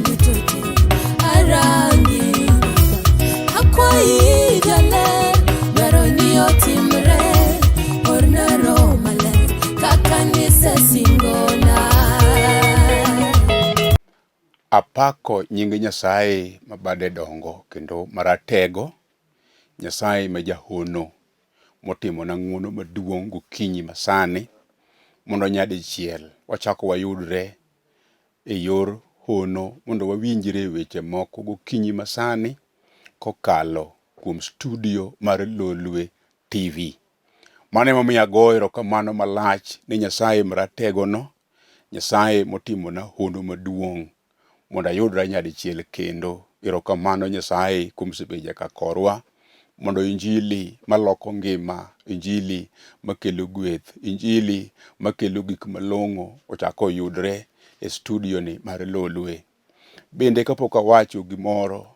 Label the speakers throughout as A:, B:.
A: duto te arangi Baba akwayi jaler dwaro ni otimre orna roho maler kaka nisesingona.
B: Apako nying Nyasaye ma bade dongo kendo maratego, Nyasaye ma jahono motimona ng'wono maduong' gokinyi masani mondo nyadichiel wachako wayudre e yor hono mondo wawinjre e weche moko gokinyi masani kokalo kuom studio mar Lolwe TV. Mano emomiyo agoyo erokamano malach ne Nyasaye marategono, Nyasaye motimona hono maduong' mondo ayudra nyadichiel kendo. Erokamano Nyasaye kuom sebedo jaka korwa mondo injili maloko ngima, injili makelo gweth, injili makelo gik malong'o ochak oyudre e studio ni mar Lolwe. Bende kapok awacho gimoro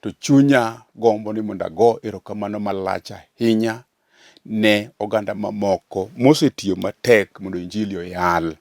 B: to chunya gombo ni mondo ago erokamano malach ahinya ne oganda mamoko mosetiyo matek mondo injili oyal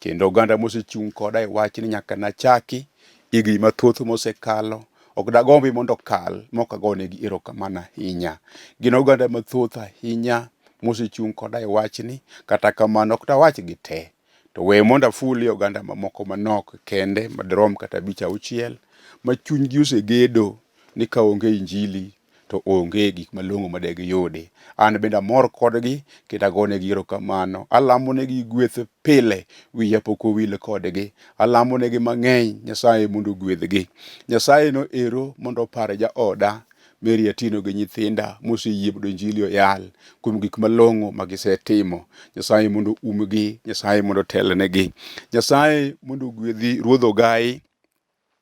B: kendo oganda mosechung' koda e wachni nyaka nachaki higni mathoth mosekalo ok dagombi mondo okal mok agonegi erokamano ahinya. Gin oganda mathoth ahinya mosechung' koda e wachni kata kamano ok dawachgi te to we mondo afulie oganda mamoko manok kende madirom kata abich auchiel ma chunygi osegedo ni ka onge injili to onge gik malong'o ma de giyudi. An bende amor kodgi kendo agonegi erokamano. Alamonegi gweth pile, wiya pok owil kodgi. Alamonegi mang'eny, Nyasaye mondo ogwedhgi. Nyasaye no ero mondo opar jaoda Mary Atieno gi nyithinda moseyie mondo injili oyal kuom gik malong'o ma gisetimo. Nyasaye mondo umgi, Nyasaye mondo otelnegi. Nyasaye mondo ogwedhi Ruodh Ogai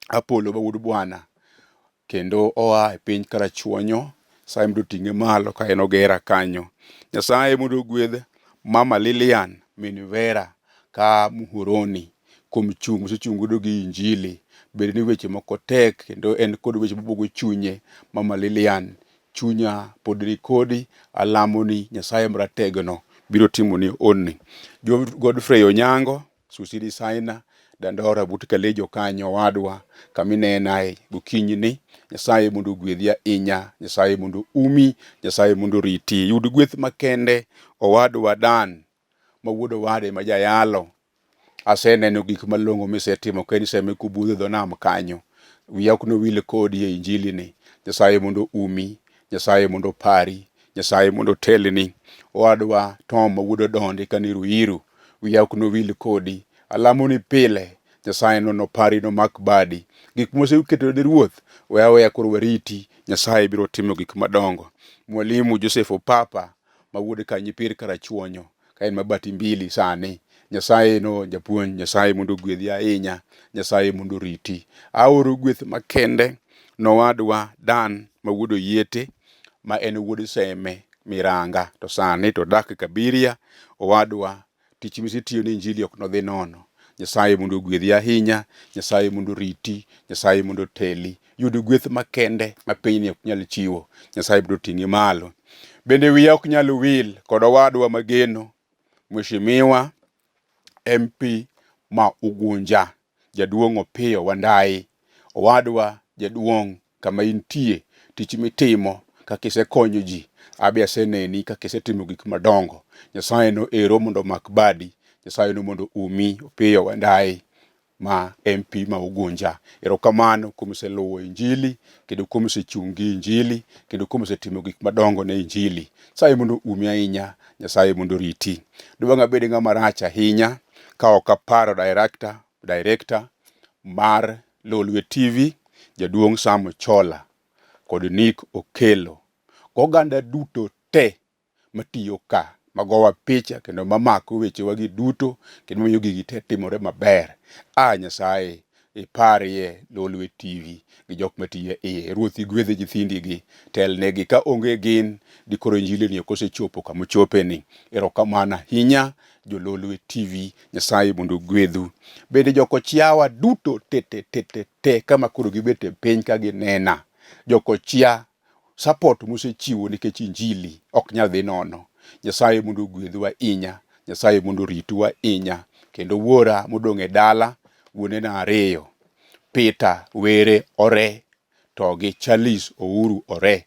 B: Apollo ma wuod Bwana kendo oa e piny Karachuonyo. Nyasaye mondo oting'e malo ka en Ogera kanyo. Nyasaye mondo ogwedh Mama Lilian min Vera ka Muhoroni kuom chung' mosechung' godo gi injili. Bed ni weche moko tek kendo en kod weche mabuogo chunye. Mama Lilian, chunya pod ni kodi, alamoni Nyasaye Marategno biro timoni honni. Godfrey Onyango Susi Designer, Dandora but Kalejo kanyo owadwa kama inenae gokinyi ni. Nyasaye mondo ogwedhi ahinya, Nyasaye mondo umi, Nyasaye mondo oriti. Yud gweth makende owadwa Dan ma wuod owade ma jayalo. Aseneno gik malong'o misetimo ka in Seme Kubudho e dho nam kanyo. Wiya ok nowil kodi e injili ni. Nyasaye mondo umi, Nyasaye mondo opari, Nyasaye mondo otelni. Owadwa Tom ma wuod Odondi kani Ruiru, wiya ok nowil kodi. Alamoni pile, Nyasaye no nopari nomak badi. Gik moseketo ne Ruoth, we aweya koro wariti, Nyasaye biro timo gik madongo. Mwalimu Joseph Opapa ma wuod Kanyipir Karachuonyo, ka en Mabati Mbili sani. Nyasaye no japuonj, Nyasaye mondo ogwedhi ahinya, Nyasaye mondo oriti. Aoro gweth makende nowadwa Dan ma wuod Oyiete ma en wuod Seme Miranga to sani to odak Kabiria. Owadwa tich misetiyo ne injili ok nodhi nono. Nyasaye mondo ogwedhi ahinya, Nyasaye mondo oriti, Nyasaye mondo oteli. Yud gweth makende ma pinyni ok nyal chiwo. Nyasaye mondo oting'i malo. Bende wiya ok nyal wil kod owadwa mageno Mheshimiwa MP ma Ugunja, Jaduong' Opiyo Wandayi. Owadwa jaduong' kama intie, tich mitimo, kaka isekonyo ji, abe aseneni kaka isetimo gik madongo. Nyasaye no ero mondo omak badi, Nyasaye no mondo umi Opiyo Wandayi ma MP ma Ugunja. Erokamano kuom seluwo injili kendo kuom sechung' gi injili kendo kuom setimo gik madongo ne injili. Nyasaye mondo umi ahinya, Nyasaye mondo oriti. Dwang' abed ng'ama rach ahinya ka ok aparo director mar Lolwe TV, jaduong' Sam Ochola kod Nick Okello. Goganda duto te matiyo ka magowa picha kendo mamako wechewa gi duto kendo mamiyo gigi te timore maber. A Nyasaye iparie Lolwe TV gi jok matiyo e iye. Ruoth igwedhe nyithindigi, telnegi. Ka onge gin, dikoro injili ni ok osechopo kama ochopeni. Erokamano ahinya jo Lolwe TV, Nyasaye mondo ogwedhu. Bende jokochiawa duto te te te te te kama koro gibet e piny ka ginena. Jokochia support musechiwo nikech injili ok nyal dhi nono. Nyasaye mondo ogwedhu ahinya, Nyasaye mondo oritu ahinya. Kendo wuora modong' e dala, wuonena ariyo. Peter Were Ore to gi Charles Ouru Ore.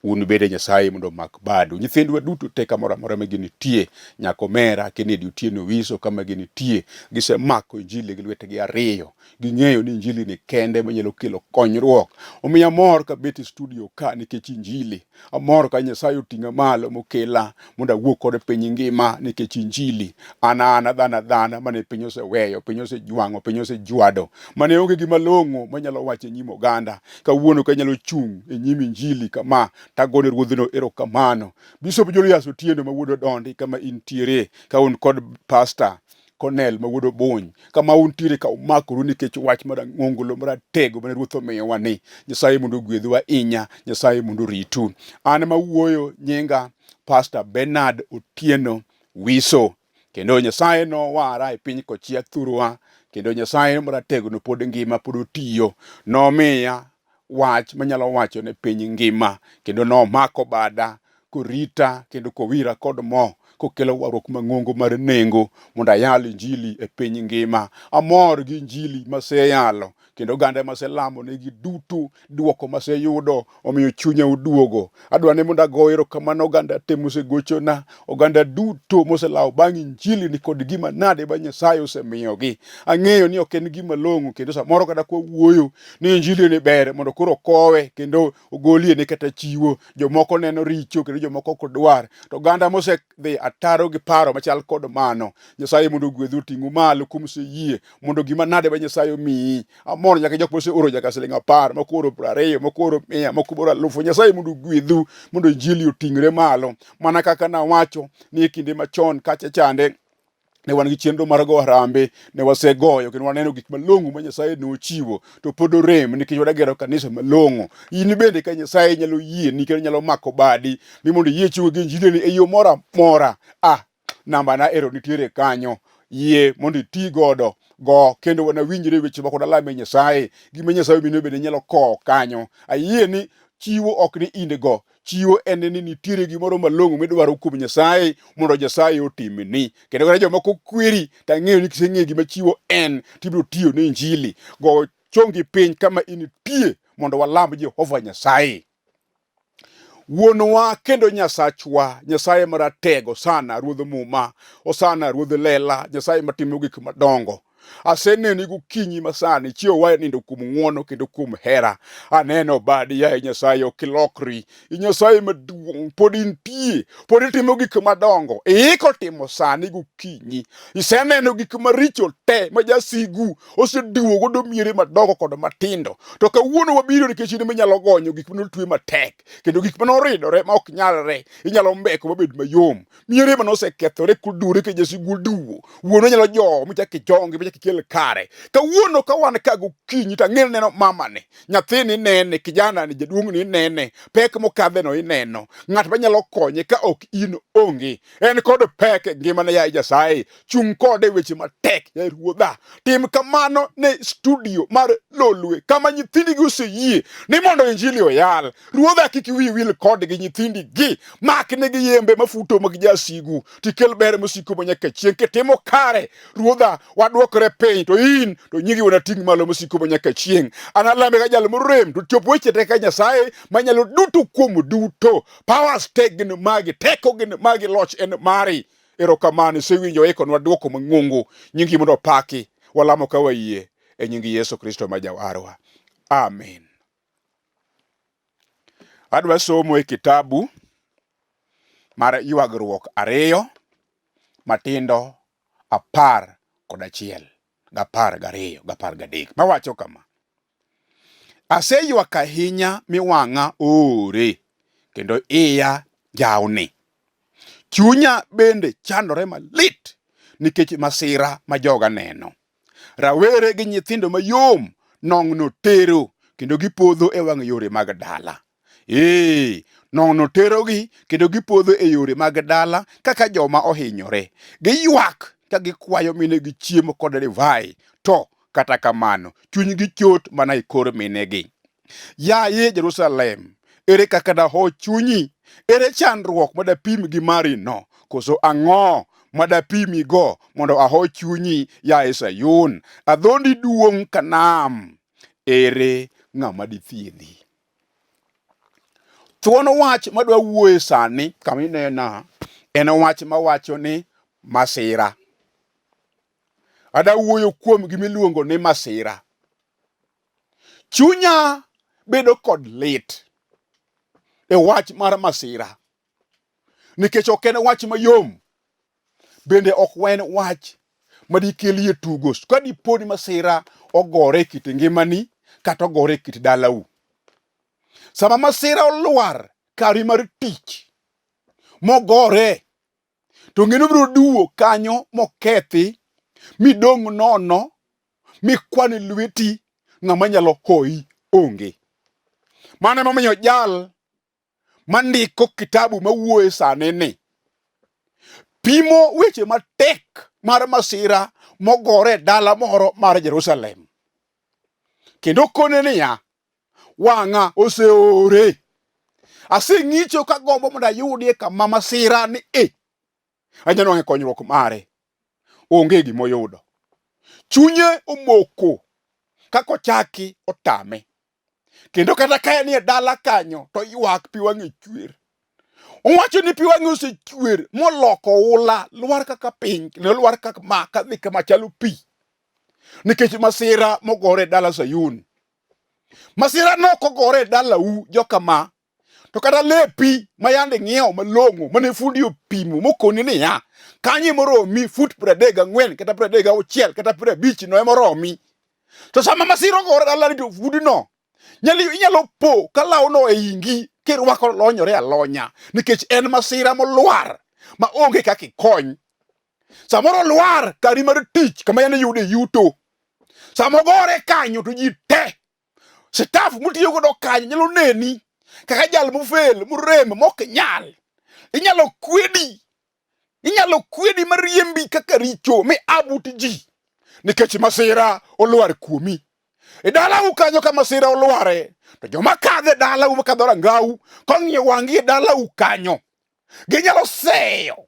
B: Un bende Nyasaye mondo omak badu. Nyithindwa duto te kamoro amora ma ginitie, Nyakomera, Kennedy Otieno Wiso kama ginitie, gisemako Injili gi lwetgi ariyo. Ging'eyo ni Injili ni kende manyalo kelo konyruok. Omiyo amor kabet e studio ka nikech Injili. Amor ka Nyasaye oting'a malo mokela mondo awuo kod piny ngima nikech Injili. An ana dhano adhana mane piny oseweyo, piny osejwang'o, piny osejwado, mane onge gima long'o manyalo wacho e nyim oganda. Kawuono ka anyalo chung' e nyim Injili kama, tagone ruodhno erokamano. Bishop Julius Otieno ma wuod Odondi kama intiere, ka un kod pastor Cornel ma wuod Obuny, kama untiere ka umakoru nikech wach mar ang'ongolo maratego mane Ruoth omiyowa ni. Nyasaye mondo ogwedhu ahinya, Nyasaye mondo oritu. An mawuoyo nyinga Pastor Bernard Otieno Wiso. Kendo Nyasaye nowara e piny kochia thurwa, kendo Nyasaye maratego no pod ngima, pod otiyo. Nomiya wach manyalo wacho ne piny ngima, kendo nomako bada korita kendo kowira kod mo kokelo warruok mang'ongo mar nengo mondo ayal injili e piny ngima. Amor gi injili maseyalo kendo oganda maselamo negi duto, duoko maseyudo omiyo chunya oduogo. Adwa ni mondo ago erokamano oganda te mosegochona, oganda duto moselawo bang' injili ni kod gima nade ma Nyasaye osemiyogi. Ang'eyo ni ok en gima long'o kendo samoro kata kwa wuoyo ni injili ni ber mondo koro kowe kendo ogolie ne kata chiwo. Jomoko neno richo kendo jomoko ok dwar. To oganda mosedhi ataro gi paro machal kod mano, Nyasaye mondo ogwedhu oting'u malo kuom oseyie mondo gima nade ma Nyasaye omiyi. Amor nyaka jok moseoro nyaka siling 10, moko oro 20, moko oro 100, moko oro 1000. Nyasaye mondo ogwedhu mondo injili oting're malo. Mana kaka nawacho ni e kinde machon kacha chande ne wan gi chenro mar go harambe, ne wasegoyo kendo waneno gik malong'o ma Nyasaye nochiwo, to pod orem nikech wadagero kanisa malong'o. In bende ka Nyasaye nyalo yieni kendo nyalo mako badi ni mondo iyie chiwo gi injili ni e yo moro amora, ah, namba na ero nitiere kanyo, yie mondo iti godo go kendo wanawinjre weche moko dalame Nyasaye. Gima Nyasaye mino bende nyalo kowo kanyo. Ayie ni chiwo ok ni in go, chiwo en ni nitiere gimoro malong'o midwaro kuom Nyasaye mondo Nyasaye otimni. Kendo kata jomoko kweri to ang'eyo ni kiseng'eyo gima chiwo en tibiro tiyo ne injili. Go chongi piny kama intie mondo walam Jehova Nyasaye. Wuonwa kendo Nyasachwa, Nyasaye maratego sana, Ruodh Muma, Osana Ruodh Lela, Nyasaye matimo gik madongo. Aseneni gokinyi masani, chiewowa e nindo kuom ng'wono kendo kuom hera. Aneno badi, yaye Nyasaye, ok ilokri. I Nyasaye maduong', pod intie, pod itimo gik madongo. Iiko timo sani gokinyi. Iseneno gik maricho te ma jasigu oseduwo godo miere madongo kod matindo. To kawuono wabiro nikech in ema inyalo gonyo gik mane otwe matek, kendo gik mane oridore ma ok nyalre, inyalo mbeko mabed mayom. Miere mane osekethore kodure ka jasigu oduwo, wuonwa nyalo jowo michak ijongi michak ikel kare. Kawuono ka wan ka gokinyi to ang'e neno mamani, nyathini nene, kijana ni, jaduong' ni nene, pek mokadheno ineno, ng'at manyalo konye ka ok in onge. En kod pek e ngimane yaye Nyasaye, chung' kode e weche matek yaye Ruodha. Tim kamano ne studio mar Lolwe kama nyithindigi oseyie ni mondo injili oyal. Ruodha kik wiyi wil kodgi nyithindigi, maknegi yembe mafuto mag jasigu, tikel ber mosiko manyaka chieng'. Kitimo kare Ruodha, wadwokre piny, to in to nyingi wanating' malo mosiko manyaka chieng'. Analame ka jal morem, to chop weche te ka Nyasaye manyalo duto kuom duto. Powers te gin magi, teko gin magi, loch en mari. Erokamano, isewinjo ikonwa dwoko mang'ongo. Nyingi mondo opaki. Walamo ka wayie e nying Yesu Kristo ma Jawarwa. Amen. Adwa somo e kitabu mar Ywagruok 2 matindo 11 gi 12 gi 13 mawacho kama: Aseywak ahinya mi wang'a oore kendo iya njawni. Chunya bende chandore malit nikech masira ma joga neno. Rawere gi nyithindo mayom nong'no tero kendo gipodho e wang' yore mag dala. Ee, nong'no terogi kendo gipodho e yore mag dala kaka joma ohinyore. Giywak ka gikwayo minegi chiemo kod divai, to kata kamano chunygi chot mana e kor minegi. Yaye Jerusalem, ere kaka daho chunyi? Ere chandruok ma dapim gi marino? Koso ang'o ma dapimigo mondo aho chunyi, yaye Sayun? Adhondi duong' ka nam. Ere ng'ama dithiedhi? Thuon wach madwa wuoye sani kama inena en wach mawacho ni masira. Ada wuoyo kuom gima iluongo ni masira. Chunya bedo kod lit e wach mar masira nikech ok en wach mayom, bende ok en wach ma dikelie tugo. Ka dipo ni masira ogore e kit ngimani kata ogore e kit dalau, sama masira olwar kari mar tich mogore to ng'eno biro duwo kanyo mokethi midong' nono mikwan lweti ng'ama nyalo hoyi onge. Mano emomiyo jal mandiko kitabu mawuoye sani ni pimo weche matek mar masira mogore e dala moro mar Jerusalem kendo kone niya, wang'a oseore. Aseng'icho ka gombo mondo ayudie kama masira ni e. Anyalo nwang'e konyruok mare. Onge gimoyudo. Chunye omoko kaka ochaki otame. Kendo kata ka en e dala kanyo to ywak pi wang'e chwer. Owacho ni pi wang'e osechwer moloko oula lwar kaka piny kendo lwar kaka ma kadhi kama chalo pi. Nikech masira mogore e dala Sayun. Masira no kogore e dalau jokama to kata lepi ma yande ng'iewo malong'o mane fundi opimo mokoni niya kanyo emoromi fut 34 kata 36 kata 50 no emoromi to sama masira ogore dalani to fundino nyalo inyalo po ka lawno e ingi kirwako lonyore alonya nikech en masira molwar ma onge kaka ikony samoro olwar kari mar tich kama yande yude yuto Sama ogore kanyo to ji te staff mutiyo godo kanyo nyalo neni kaka jal mofel morem mok nyal. Inyalo kwedi, inyalo kwedi mariembi kaka richo mi a but ji nikech masira olwar kuomi. E dalau kanyo ka masira olware to joma kadho e dalau makadho rangau kong'iyo wang'gi e dalau kanyo ginyalo seyo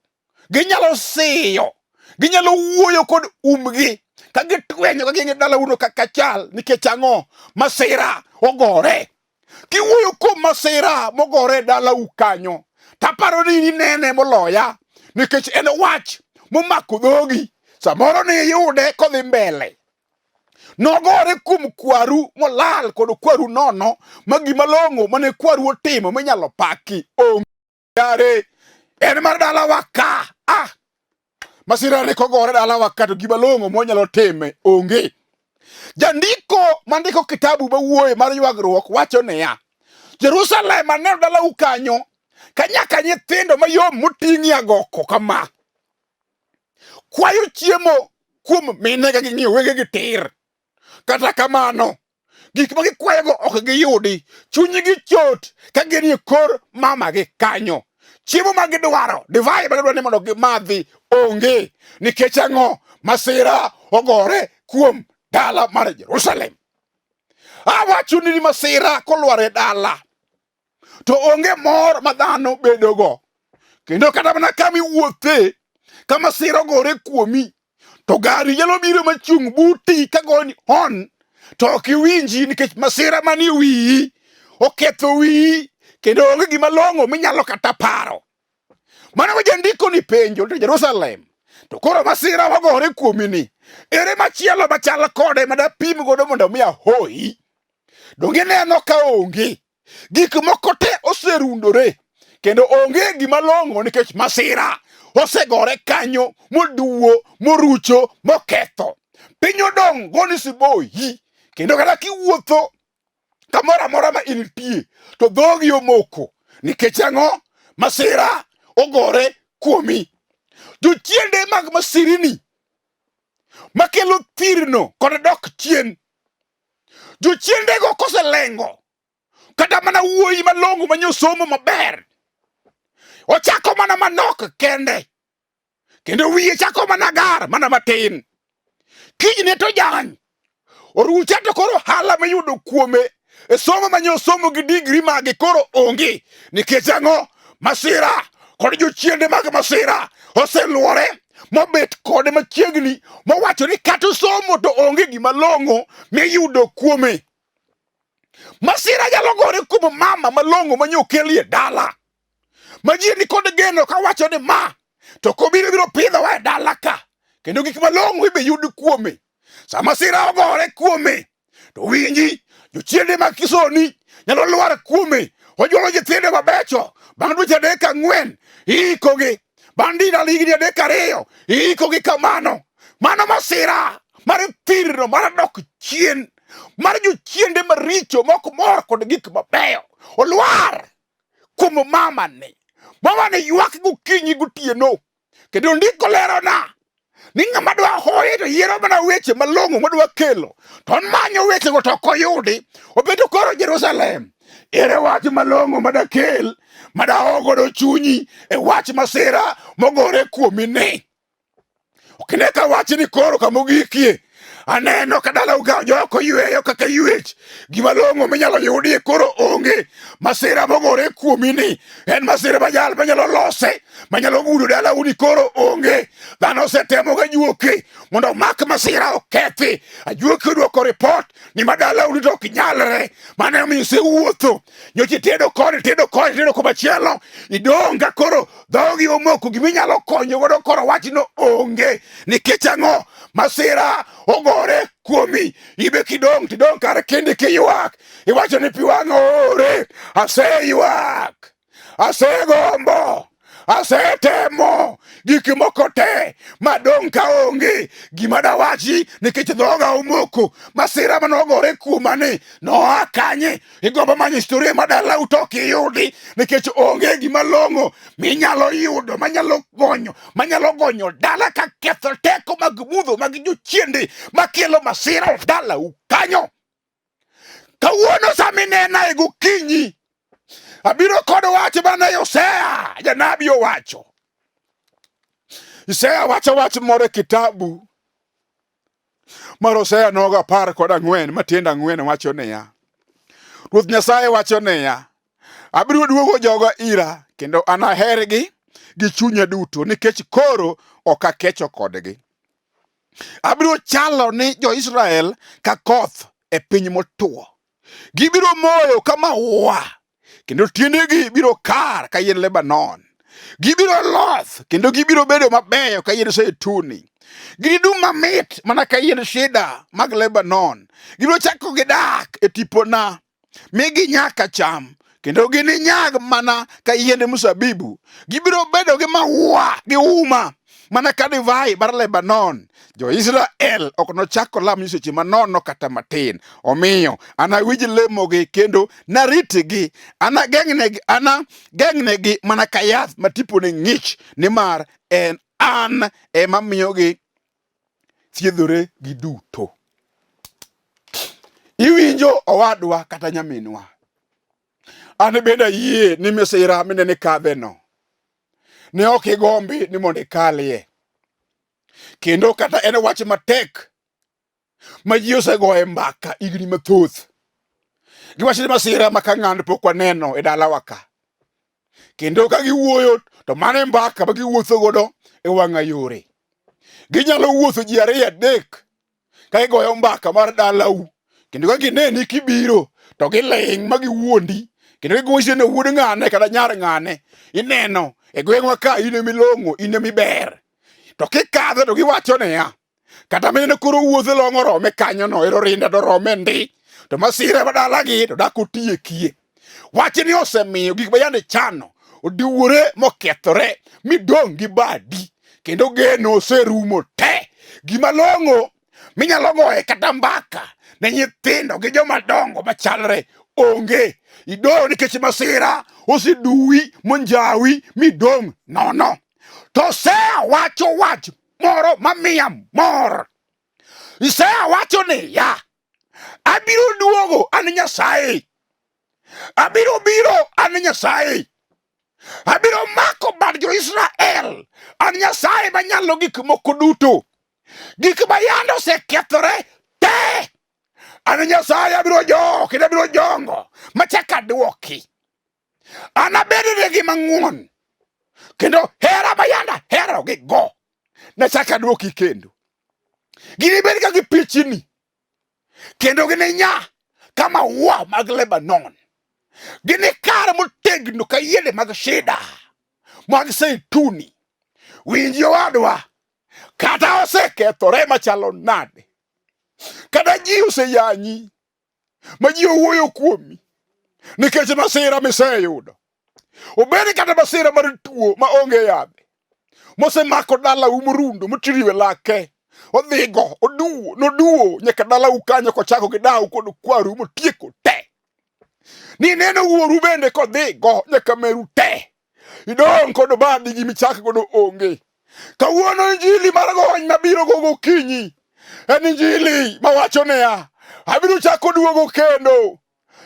B: ginyalo siyo ginyalo wuoyo kod umgi ka gitwenyo ka ging'e dalauno kaka chal nikech ang'o masira ogore kiwuoyo kuom masira mogore e dalau kanyo taparo ni inene moloya nikech en wach momako dhogi samoro ni iyude kodhi mbele nogore kuom kwaru molal kod kwaru nono ma gima long'o mane kwaru otimo minyalo paki onge Yare, en mar dalawa ka. Ah! Masira ni kogore dalawa ka to gima long'o mwanyalo time onge. Jandiko mandiko kitabu mawuoye mar ywagruok wacho niya, Jerusalem aneno dalau kanyo ka nyaka nyithindo mayom moting'i agoko kama kwayo chiemo kuom mine ka ging'iyo wengegi tir. Kata kamano, gik ma gikwayogo ok giyudi. Chunygi chot ka gin e kor mamagi kanyo. Chiemo ma gidwaro, divai ma gidwaro ni mondo gimadhi onge. Nikech ang'o? Masira ogore kuom dala mar Jerusalem. Awacho ni masira kolwar e dala to onge mor ma dhano bedogo. Kendo kata mana kama iwuothe, ka masira ogore kuomi, to gari nyalo biro machung' buti ka goni hon to ok iwinji nikech masira manie wiyi oketho wiyi kendo onge gima long'o minyalo kata paro. Mano ma jandiko ni penjo to Jerusalem to koro masira mogore kuomi ni ere machielo machal kode madapim godo mondo mi ahoyi? Donge ineno ka onge? Gik moko te oserundore kendo onge gima long'o nikech masira osegore kanyo moduwo morucho moketho. Piny odong' goni siboyi kendo kata kiwuotho kamoro amora ma intie to dhogi omoko nikech ang'o? Masira ogore kuomi. Jochiende mag masirini makelo thirno kod dok chien Jochiendego koselengo kata mana wuoyi malong'o ma nyosomo maber ochako mana manok kende kendo wiye chako mana gar mana matin kinyne to jany orucha to koro hala miyudo kuome e somo ma nyosomo gi digri mage koro onge nikech ang'o masira kod jochiende mag masira oseluore mobet kode machiegni mowacho ni kata osomo to onge gima long'o miyudo kuome. Masira nyalo gore kuom mama malong'o ma nyokelie dala. Ma ji ni kod geno kawacho ni ma to kobiro biro pidhowa e dala ka kendo gik malong'o ibe yud kuome. Sama masira ogore kuome to winji jochiende mag kisoni nyalo lwar kuome onyuolo nyithindo mabecho bang' dweche 3 4 iikogi bang' ndalo higni 3 2 iikogi kamano. Mano masira mar thirno mar dok chien mar jochiende maricho mok mor kod gik mabeyo olwar kuom mamani. Mamani ywak gokinyi gotieno kendo ndiko lerona ni ng'ama dwa hoye to yiero mana weche malong'o madwa kelo to omanyo wechego to ok oyudi. Obedo koro Jerusalem, ere wach malong'o madakel madaho godo chunyi e wach masira mogore kuomi ni? Ok ine ka wach ni koro kama ogikie. Aneno ka dalau ka joko yweyo kaka ywech. Gima long'o minyalo yudie koro onge. Masira mogore kuomi ni en masira manyal manyalo lose, manyalo gudo dalau ni koro onge. Dhano osetemo ga juoke mondo omak masira okethi. Ajuoke odwoko ripot ni ma dalau ni to ok nyalre. Mano emomiyo isewuotho. Nyocha itedo koni, itedo koni, itedo komachielo. Idong' ka koro dhogi omoko, gima inyalo konyo godo koro wachno onge. Nikech ang'o? Masira ogore kuomi. Ibe kidong' tidong' kar kendi kiywak. Iwacho ni pi wang'a oore. Aseywak. Asegombo. Asetemo gik moko te madong' ka onge gima dawachi nikech dhoga omoko. Masira manogore kuoma ni noa kanye? Igombo manyo historia ma dalau to ok iyudi nikech onge gima long'o minyalo yudo manyalo gonyo manyalo gonyo dala ka ketho teko mag mudho mag jochiende makelo masira e dalau kanyo. Kawuono sama inena e gokinyi, abiro kod wach mane Hosea janabi owacho. Isaya wacho wach moro e kitabu mar Hosea nogo 14 matiende 4 wacho niya, Ruoth Nyasaye wacho niya, abiro duogo joga ira kendo anahergi gi chunya duto nikech koro ok akecho kodgi. Abiro chalo ni jo-Israel ka koth e piny motwo. Gibiro moyo ka maua kendo tiendegi biro kar ka yiend Lebanon. Gibiro loth kendo gibiro bedo mabeyo ka yiend zeituni. Ginidum mamit mana ka yiend sida mag Lebanon. Gibiro chako gidak e tipona mi ginyak ka cham kendo gininyag mana ka yiende mzabibu. Gibiro bedo gi maua gi uma mana ka divai mar Lebanon. Jo-Israel ok nochak olam nyiseche manono kata matin. Omiyo anawinj lemogi kendo naritgi, anageng'negi anageng'negi mana ka yath ma tipone ng'ich, nimar en an ema miyogi thiedhore giduto. Iwinjo owadwa kata nyaminwa, an bende ayie ni masira minene kadheno ne ok igombi ni mondo ikalie, kendo kata en wach matek ma ji osegoye mbaka higni mathoth. Giwacho ni masira ma ka ng'ano pok waneno e dalawa ka, kendo ka giwuoyo to mano e mbaka ma giwuotho godo e wang'a yore. Ginyalo wuotho ji 2 3 ka gigoyo mbaka mar dalau, kendo ka gineni kibiro to giling' ma giwuondi, kendo gigoyi ni wuod ng'ane kata nyar ng'ane. Ineno e gweng'wa ka in emilong'o, in emiber. To kikadho to giwacho niya, kata mineno koro wuothe long'o rome kanyono, ero rinda to rome ndi, to masira ma dalagi to dak otiekie. Wachni osemiyo gik ma yande chano odiwore mokethore midong' gi badi, kendo geno oserumo te. Gima long'o minyalo goye kata mbaka ne nyithindo gi joma dongo machalre onge. Idong' nikech masira oseduwi monjawi midong' nono. To Hosea wacho wach moro mamiya mor. Isaya wacho niya, abiro duogo an Nyasaye, abiro biro an Nyasaye, abiro mako bad jo-Israel, an Nyasaye manyalo gik moko duto. Gik ma yande osekethore te, an Nyasaye abiro jowo kendo abiro jongo machak adwoki. Anabednegi mang'won kendo hera ma yande aherogi go nachak adwoki kendo. Ginibed ka gipichni kendo gininya ka maua mag Lebanon. Ginikar motegno ka yiende mag shida mag zeituni. Winji owadwa, kata osekethore machalo nade, kata ji oseyanyi ma ji owuoyo kuomi nikech masira miseyudo, obed kata masira mar tuo ma onge yadhe mosemako dalau morundo motiriwe lake odhigo oduwo noduwo nyaka dalau kanyo kochako gi dau kod kwaru motieko te. Nineno wuoru bende kodhigo nyaka meru te. Idong' kod badi gi michak godo onge. Kawuono injili mar gony mabiro go gokinyi en injili mawacho niya, abiro chako duogo kendo.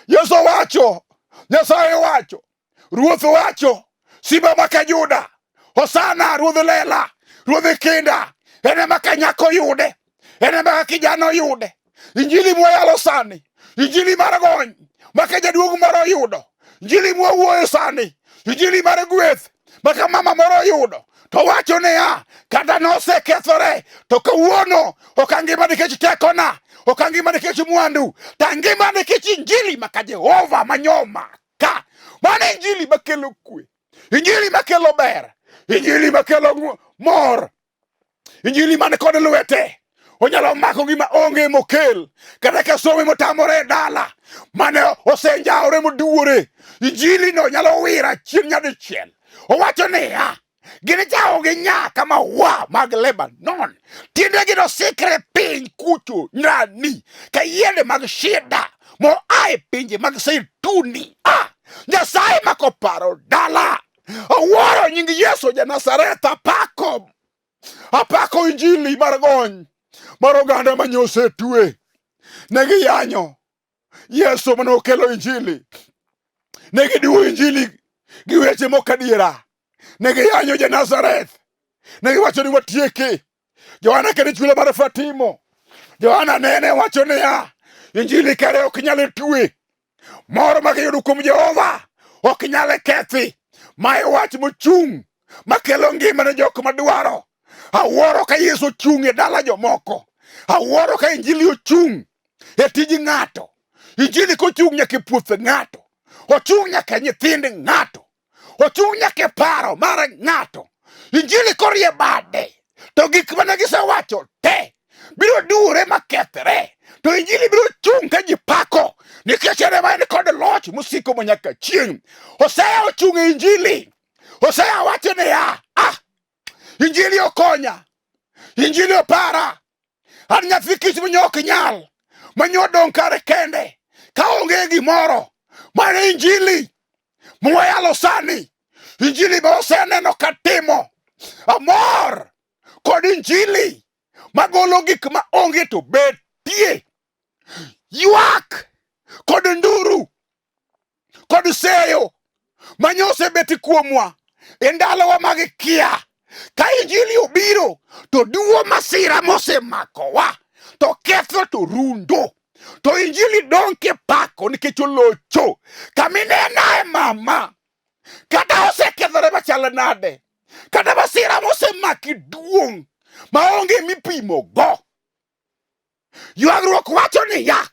B: Yesu wacho, Nyasaye wacho, Ruoth wacho, Simba maka Juda, Hosana ruodh lela, ruodh kinda, en ema ka nyako yude, en ema ka kijana oyude. Injili mwayalo sani, injili mar gony, maka jaduong' moro oyudo, injili mwawuoyo sani, injili mar gweth, maka mama moro oyudo, to wacho niya, kata nosekethore, to kawuono ok angima nikech tekona, ok angima nikech mwandu, to angima nikech injili maka Jehova manyoma ka. Mano injili makelo kwe, injili makelo ber, injili makelo mor, injili man kod lwete onyalo mako gima onge mokel kata ka some motamore e dala mane osenjawore moduwore injili no nyalo wira chien nyadichiel owacho niya ginichawo gi nya ka maua mag Lebanon tiendegi nosikre piny kucho nyani ka yiende mag shida moa e pinje mag Zeituni. Ah, Nyasaye mako paro dala awuoro nying Yesu ja Nazareth apako apako injili mar gony mar oganda ma nyosetwe ne giyanyo Yesu mane okelo injili ne giduwo injili gi weche mok adiera ne giyanyo ja Nazareth ne giwacho ni watieke Johana kende chula mar Fatimo Johana nene wacho niya injili kare ok nyal twe mor ma giyudo kuom Jehova ok nyal kethi. Ma e wach mochung' makelo ngima ne jok madwaro. Awuoro ka Yesu ochung' e dala jomoko. Awuoro ka Injili ochung' e tij ng'ato. Injili kochung' nyaka e puoth ng'ato. Ochung' nyaka e nyithind ng'ato. Ochung' nyaka e paro mar ng'ato. Injili korie bade to gik mane gisewacho te biro duwore makethre to injili biro chung' ka ji pako nikech en ema en kod loch mosiko manyaka chieng'. Hosea ochung' e injili. Hosea wacho niya, ah, injili okonya, injili opara, an nyathi kich manyo ok nyal, manyo odong' kare kende, ka onge gimoro. Mano injili mwayalo sani, injili ma oseneno katimo. Amor kod injili magolo gik ma onge to betie. Ywak kod nduru kod seyo ma osebet kuomwa e ndalowa mag kia. Ka injili obiro to duwo masira mosemakowa to ketho to rundo. To injili dong' kipako nikech olocho. Kaminenae mama, kata osekethore machal nade, kata masira mosemaki duong' maonge mipimo go. Ywagruok wacho niya,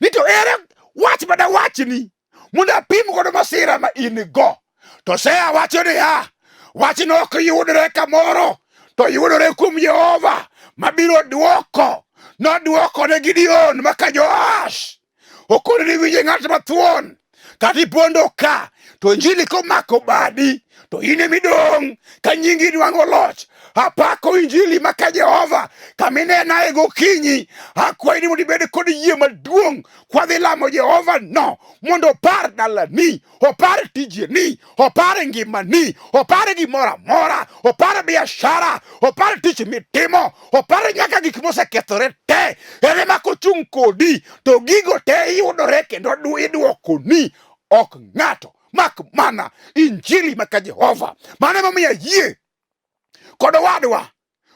B: ni to ere wach ma dawachni mondo apim godo masira ma in go. To Hosea wacho niya, wachno ok yudre kamoro, to yudore kuom Jehova mabiro dwoko. Nodwoko ne Gideon maka Joash. Okoni ni winje ng'at mathuon kata ipondo ka to injili komako badi to in emidong' ka nyingi nwang'o loch. Apako injili maka Jehova kaminenae gokinyi. Akwayi ni mondo ibed kod yie maduong' kwadhi lamo Jehova no mondo opar dalani, opar tijeni, opar ngimani, opar gimoro amora, opar biashara, opar tich mitimo, opar nyaka gik mosekethore te. En ema kochung' kodi to gigo te yudore kendo idwokoni, ok ng'ato mak mana injili maka Jehova. Mano emomiyo ayie kod owadwa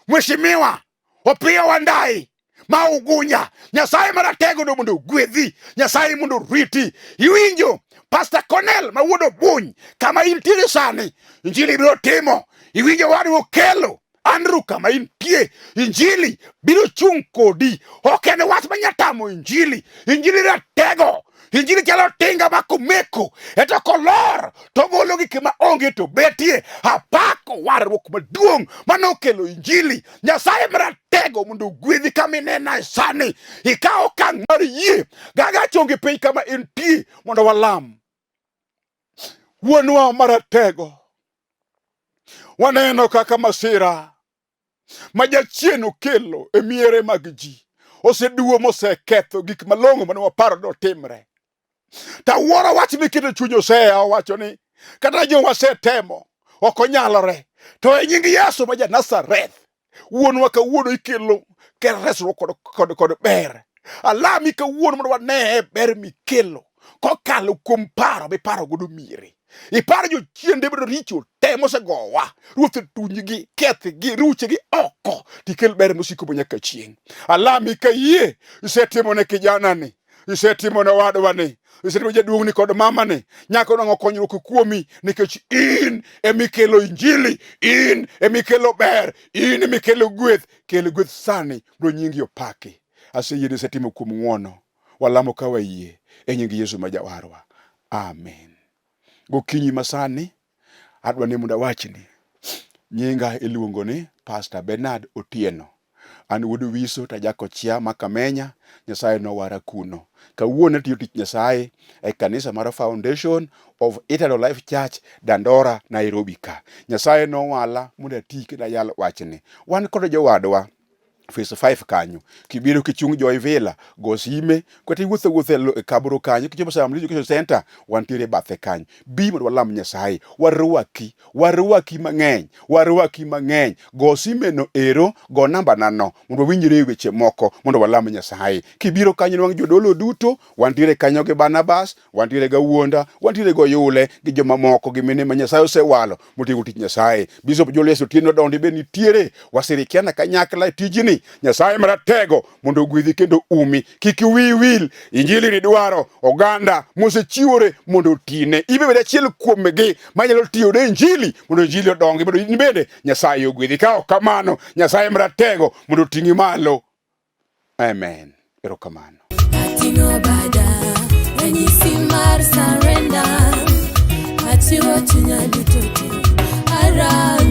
B: Mheshimiwa Opiyo Wandayi ma Ugunya, Nyasaye maratego no mondo ogwedhi, Nyasaye mondo oriti. Iwinjo Pastor Cornell ma wuod Obuny, kama intiere sani, injili biro timo. Iwinjo wadwa Okelo. Andrew kama intie, injili biro chung' kodi. Ok en wach manya tamo injili. Injili ratego. Injili chalo tinga ma komeko eto kolor to golo gik ma onge to betie. Apako warruok maduong' manokelo injili. Nyasaye maratego mondo ogwedhi kama inena sani. Ikaw okang' mar yie. Gaga chongi piny kama intie mondo walam. Wuonwa maratego, waneno kaka masira ma jachien okelo e miere mag ji oseduwo moseketho gik malong'o mane waparo ni otimre. Tawuoro wach miketo e chuny Hosea owacho ni kata jo wasetemo ok onyalore to e nying Yesu ma ja Nazareth wuonwa kawuono ikelo ker resruok kod, kod, kod ber. Alami kawuono mondo wane ber mikelo kokalo kuom paro miparo godo miere. Iparo jochiende bedo richo te mosegowa. Ruoth tunygi, kethgi, ruchgi oko tikel ber mosiko manyaka chieng'. Alami ka yie isetimo ne kijanani, isetimo ne owadwani, isetimo jaduong'ni kod mamani, nyaka onwang'o konyruok kuomi nikech in emikelo injili, in emikelo ber, in emikelo gweth. Kel gweth sani mondo nyingi opaki. Aseyie ni isetimo kuom ng'wono. Walamo ka wayie e nying Yesu ma Jawarwa. Amen. Gokinyi masani adwa ni mondo awachni nyinga iluongo ni Pastor Bernard Otieno. An wuod Wiso to ajakochia ma Kamenya, Nyasaye nowara kuno. Kawuono atiyo tich Nyasaye e kanisa mar Foundation of Eternal Life Church, Dandora, Nairobi ka. Nyasaye nowala mondo ati kendo ayal wachni. Wan kod jowadwa Phase 5 kanyo. Kibiro kichung' Joy Villa, go sime, kata iwuotho awuotha e Kabro kanyo, kichopo Sam Education Center, wantiere e bathe kanyo. Bi mondo walam Nyasaye, warwaki, warwaki mang'eny, warwaki mang'eny. Go sime no ero, go namba na no, mondo wawinjre e weche moko, mondo walam Nyasaye. Kibiro kanyo nwang' jodolo duto, wantiere kanyo gi Barnabas, wantiere gi Awuonda, wantiere gi Oyule, gi jomamoko, gi mine ma Nyasaye osewalo motieko tich Nyasaye. Bishop Julius Otieno Dondi be nitiere, wasirikiana kanyakla e tijni. Nyasaye maratego mondo ogwedhi kendo umi. Kik wiyi wil, injili ni dwaro oganda mosechiwore mondo otine. Ibe bed achiel kuomgi manyalo tiyo ne injili mondo injili odongi, mondo in bende Nyasaye ogwedhi. Ka ok kamano, Nyasaye maratego mondo oting'i malo. Amen. Erokamano.
A: Ating'o bada ranyisi mar surrender, achiwo chunya duto te, arangi.